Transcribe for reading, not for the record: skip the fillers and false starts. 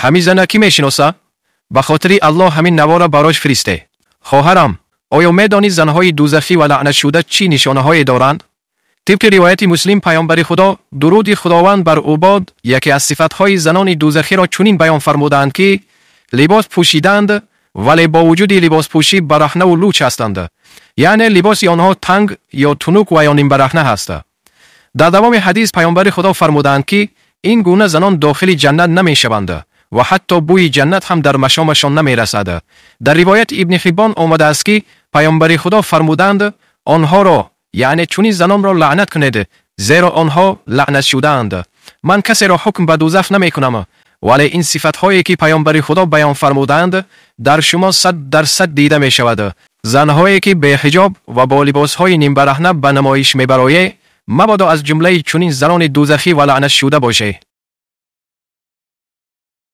Ҳамин зана кӣ мешиноса? Ба хотири Аллоҳ ҳамин навора барош фиристе. Хоҳарам, оё медонӣ занҳои дӯзахӣ ва лаънатшуда чӣ нишонаҳое доранд? Тибқи ривояти Муслим, паёмбари Худо, дуруди Худованд бар ӯ бод, яке аз сифатҳои занони дӯзахиро чунин баён фармудаанд, ки либос пӯшидаанд, вале бо вуҷуди либоспӯшӣ бараҳнаву луч ҳастанд. Яъне либоси онҳо танг ё тунук ва ё нимбараҳна ҳаст. Дар давоми ҳадис паёмбари Худо фармудаанд, ки ин гуна занон дохили ҷаннат намешаванд ва ҳатто бӯи ҷаннат ҳам дар машомашон намерасад. Дар ривояти Ибни Ҳиббон омадааст, ки паёмбари Худо фармудаанд: онҳоро, яъне чунин занонро лаънат кунед, зеро онҳо лаънатшудаанд. Ман касеро ҳукм ба дӯзах намекунам, вале ин сифатҳое ки паёмбари Худо баён фармудаанд, дар шумо 100% дида мешавад. Занҳое ки беҳиҷоб ва бо либосҳои нимбараҳна ба намоиш мебароед, мабодо аз ҷумлаи чунин занони дӯзахӣ ва лаънатшуда бошед.